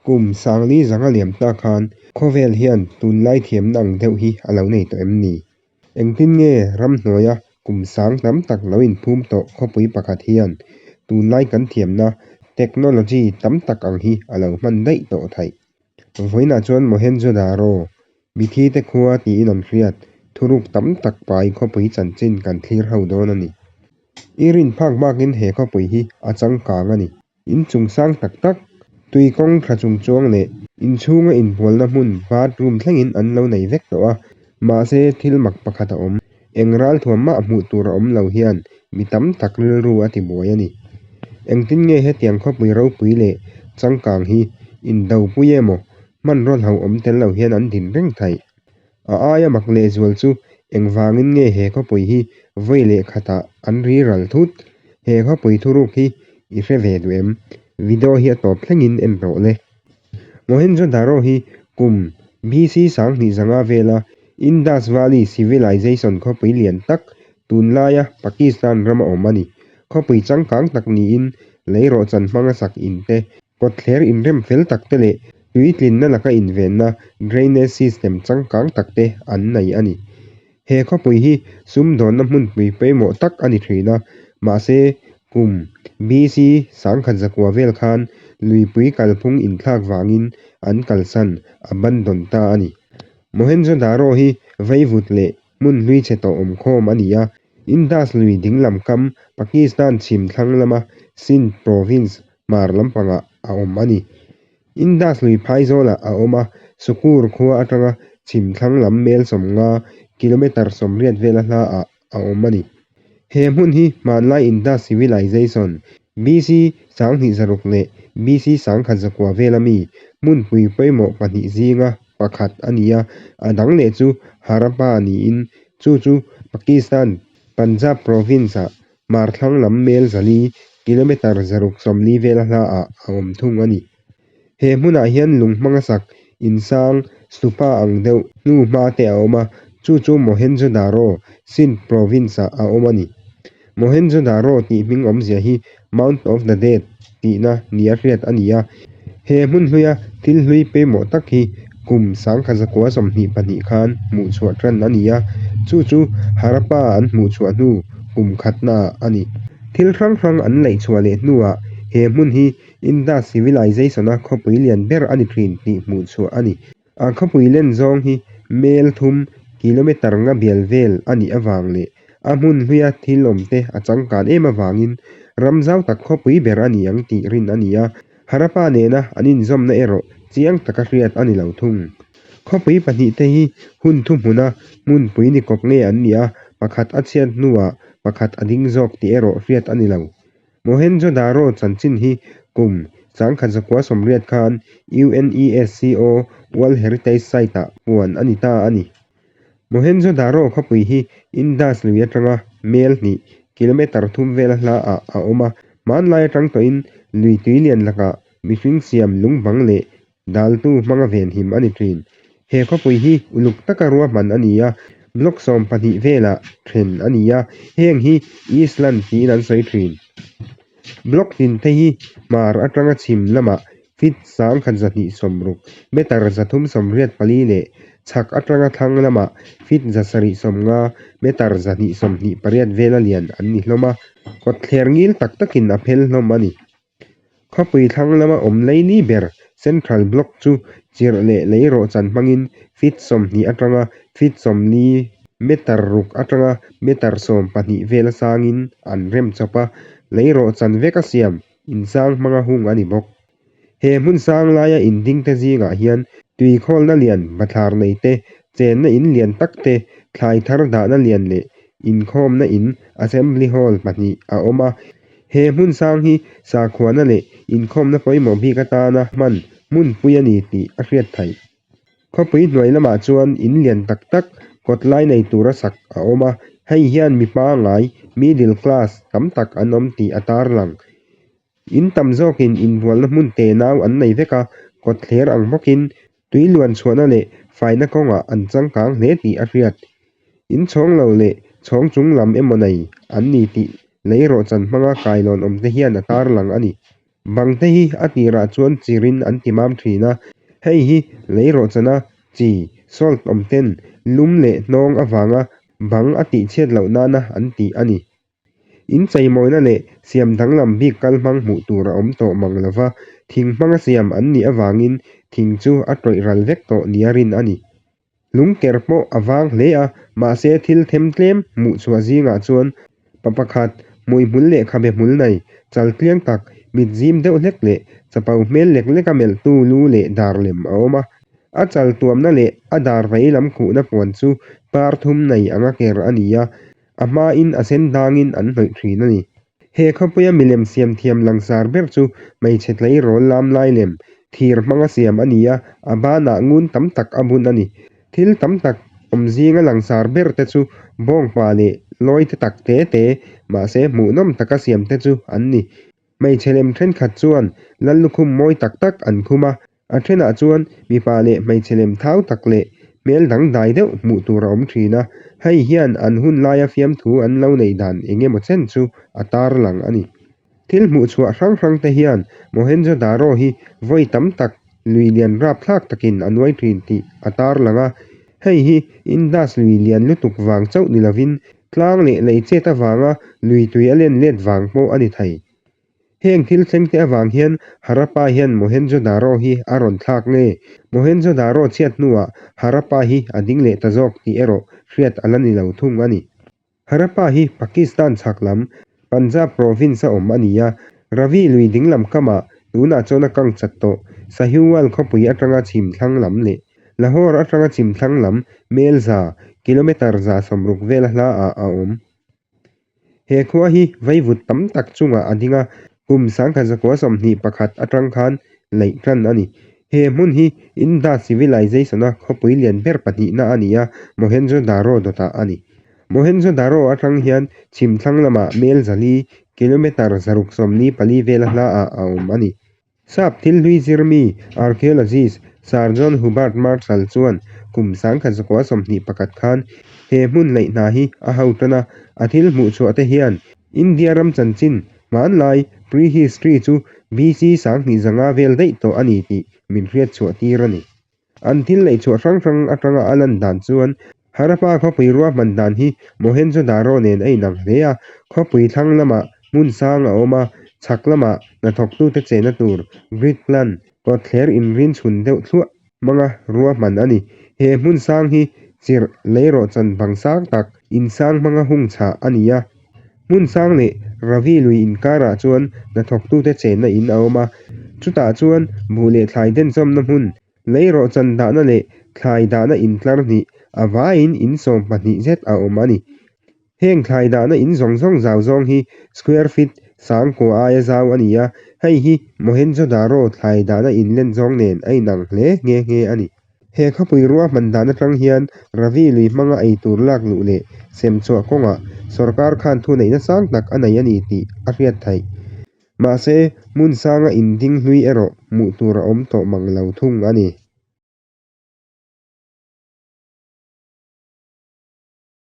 Kum sangli zanga liam ta khan khawvel hian tunlai thiamna ang deuh hi a lo nei tawh em ni? Engtin nge ramhnuaia kum sang tam tak lo inphum tawh khawpui pakhat hian tunlai kan thiamna, technology, tam tak ang hi a lo hman daih tawh theih? Vawiinah chuan Mohenjo-daro, mithite khua tiin an hriat, thuruk tam tak pai khawpui chanchin kan thlir ho dawn a ni. I rin phak bakin he khawpui hi a changkang a ni. In chung sang tak tak, tui kawng tha chung chuang leh in chhunga inbualna hmun bathroom thlengin an lo nei vek tawh a, mahse thil mak pakhat a awm. Eng ralthuam mah hmuh tur a awm lo hian mi tam tak rilru a tibuai a ni. Engtin nge hetiang khawpui ropui leh changkang hi indopui emaw hmanraw hlauhawm tel lo hian an din reng theih? A aia mak lehzual chu engvangin nge he khawpui hi vawi leh khatah an ri ral thut? He khawpui thuruk hi i hre ve duh em? Video hi a tawp thlengin en rawh le. Mohenjo-daro hi kum BC 2005 vela Indus Valley Civilization khawpui lian tak tunlaia Pakistan rama awm a ni. Khawpui changkang tak niin leirawhchan hmanga sak in te Kawtthler inrem fel tak te leh tui tlinna laka invenna drainage system changkang tak te an nei a ni. He khawpui hi sumdawnna hmunpui pawimawh tak a ni thin a, mahse kum BC 1100 vel khan luipui kalphung inthlak vangin an kalsan, abandon, ta a ni. Mohenjo-daro hi vaivut leh hmun hlui chhe tawh awmkhawm a ni a, Indus lui dinglam kam Pakistan chhim thlang lama Sindh province hmar lampangah a awm a ni. Indus lui phaizawlah a awm a, Sukkur khua atanga chhim thlang lam mel 50, kilometre 80 vela hlaah a awm a ni. He hmun hi hmanlai Indus Civilization, BC 2600 leh BC 1100 vela mi hmunpui pawimawh pahnih zinga pakhat a ni a, a dang leh chu Harappa niin chu chu Pakistan Punjab province-ah Hmar thlang lam mel 400, kilometre 640 vela hlaah a awm thung a ni. He hmunah hian lung hmanga sak insang stupa ang deuh hnu hma te a awm a, chu chu Mohenjo-daro, Sindh province-ah a awm a ni. Mohenjo-daro tih hming awmzia hi Mount of the Dead tihna nia hriat a ni a. He hmun hluia thil hlui pawimawh tak hi kum 1922 khan hmuhchhuah tan a ni a, chu chu Harappa an hmuhchhuah hnu kum khatnaah a ni. Thil hrang hrang an laihchhuah leh hnuah he hmun hi Indus Civilization-a khawpui lian ber a ni thin tih hmuhchhuah a ni. A khawpui len zawng hi mel thum, kilometre nga bial vel a nih avang leh a hmun hluia thil awmte a changkan em avangin ram zau tak khawpui ber a ni ang tih rin a ni a, Harappa nena an inzawmna erawh chiang taka hriat a ni lo thung. Khawpui pahnihte hi hun thuhmuna hmunpui ni kawp nge an nih a, pakhat a chhiat hnuah pakhat a ding zawk tih erawh hriat a ni lo. Mohenjo-daro chanchin hi kum 1980 khan UNESCO World Heritage Site-ah puan a ni ta a ni. Mohenjo-daro khawpui hi Indus lui atanga mel hnih, kilometre thum vela hlaah a awm a, hmanlai atang tawhin lui tuilian lakah mihring siam lungbang leh Daltu hmanga venhim a ni thin. He khawpui hi uluk taka ruahman a ni a, block 12 velah then a ni a, heng hi Eastland tiin an sawi thin. Block tin te hi hmar atanga chhim lamah feet 1260, meter 384 leh chhak atanga thlang lamah feet 750, meter 228 vela lian an ni hlawm a, kawtthler ngil tak takin a phel hlawm a ni. Khawpui thlang lama awm leili ber Central Block chu chirh leh leirawhchan hmangin feet 20 atanga feet 40, meter ruk atanga meter 12 vela sangin an rem chawp a, leirawhchan veka siam insang hmanga hung a ni bawk. He hmun sang laia indingte zingah hian tuikhawlna lian bathlar nei te, chenna in lian tak te, thlai thar dahna lian leh inkhawmna in Assembly Hall pahnih a awm a. He hmun sang hi sakhuana leh inkhawmna pawimawh bik atana hman hmunpui a ni tih a hriat theih. Khawpui hnuai lamah chuan in lian tak tak kawt lai nei tura sak a awm a, hei hian mi pangngai, middle class, tam tak an awm tih a tarlang. In tam zawkin inbualna hmun tenau an nei vek a, kawtthler ang bawkin Tui luan chhuahna leh faina kawngah an changkang hle tih a hriat. In chhawng lo leh chhawng chung lam emaw nei an ni tih leirawhchan hmanga kailawn awmte hian a tarlang a ni. Bang te hi a tirah chuan chirh in an ti mam thin a, hei hi lei rawhchana chi, salt, awm ten lum leh hnawng avanga bang a tih chhiat loh nana an tih a ni. In cheimawina leh siam danglam bik kalhmang hmuh tur a awm tawh mang lova, thing hmanga siam an nih avangin thing chu a tawih ral vek tawh nia rin a ni. Lungker pawh a vang hle a, mahse thil them tlem hmuh chhuah zingah chuan pa pakhat, hmuihmul leh khabe hmul nei, chal tliang tak, mit zim deuh hlek leh chapo hmel lek leka melhtu lu leh dar lem a awm a. A chal tuamna leh a dar vei lam khuhna puan chu par thum nei anga ker a ni a, a hmain a sen dangin an hnawih thin a ni. He khawpuia milem siam thiam langsar ber chu hmeichhe tleirawl lam lai lem, thir hmanga siam a ni a, a banah ngun tam tak a bun a ni. Thil tam tak awm zinga langsar ber te chu bawngpa leh lawi te tak te te, mahse hmuhnawm taka siam te chu an ni. Hmeichhe lem thenkhat chuan lal lukhum mawi tak tak an khum a, A thenah chuan mipa leh hmeichhe lem thau tak leh hmel dangdai deuh hmuh tur a awm thin a, hei hian an hun laia fiamthu an lo neih dan eng emaw chen chu a tarlang a ni. Thil hmuh chhuah hrang hrang te hian Mohenjo-daro hi vawi tam tak lui lian rapthlak takin a nuai thin tih a tarlang a, hei hi Indus lui lian lutuk vang chauh ni lovin tlang leh lei chet avanga lui tui a len let vang pawh a ni thei. Heng thil thlengte avang hian Harappa hian Mohenjo-daro hi a rawn thlak nge? Mohenjo-daro chhiat hnuah Harappa hi a ding leh ta zawk tih erawh hriat a la ni lo thung a ni. Harappa hi Pakistan chhak lam, Punjab province-a awm a ni a, Ravi lui dinglam kamah tunah chuan a kang chat tawh. Sahiwal khawpui atanga chhim thlang lam leh Lahore atanga chhim thlang lam mel za, kilometre 160 vela hlaah a awm. He khua hi vaivut tam tak chungah a ding a, kum 1921 atang khan laih tan a ni. He hmun hi Indus Civilization-a khawpui lian ber pahnihna a ni a, Mohenjo-daro dawtah a ni. Mohenjo-daro atang hian chhim thlang lamah mel 400, kilometre 644 vela hlaah a awm a ni. Sap thil hlui zirmi, archaeologist, Sir John Hubert Marshall chuan kum 1921 khan he hmun laih hna hi a ho tan a, a thil hmuh chhuah te hian India ram chanchin hmanlai, pre-history, chu BC 2500 vel daih tawh a ni tih min hriat chhuah tir a ni. An thil neih chhuah hrang hrang atanga a lan dan chuan Harappa khawpui ruahman dan hi Mohenjo-daro nen a inang hle a, khawpui thlang lamah hmun sang a awm a, chhak lamah hnathawktute chenna tur grid plan, kawtthler inrin chhun deuh thluah hmanga ruahman a ni. He hmun sang hi chirh leirawhchan bang sang tak insang hmanga hung chhah a ni a. Hmun sang leh Ravi lui inkarah chuan hnathawktute chenna in a awm a, chutah chuan buh leh thlai denzawmna hmun, leirawhchan dahna leh thlai dahna intlar hnih a vaiin in 12 zet a awm a ni. Heng thlai dahna in zawng zawng zau zawng hi square feet 9000 aia zau a ni a, hei hi Mohenjo-daro thlai dahna in len zawng nen a inang hle nghe nghe a ni. He khawpui ruahman dan atang hian Ravi lui hmanga ei tur lak luh leh sem chhuah kawngah sorkar khan thuneihna sang tak a nei a ni tih a hriat theih. Mahse, hmun sanga inding hlui erawh hmuh tur a awm tawh mang lo thung a ni.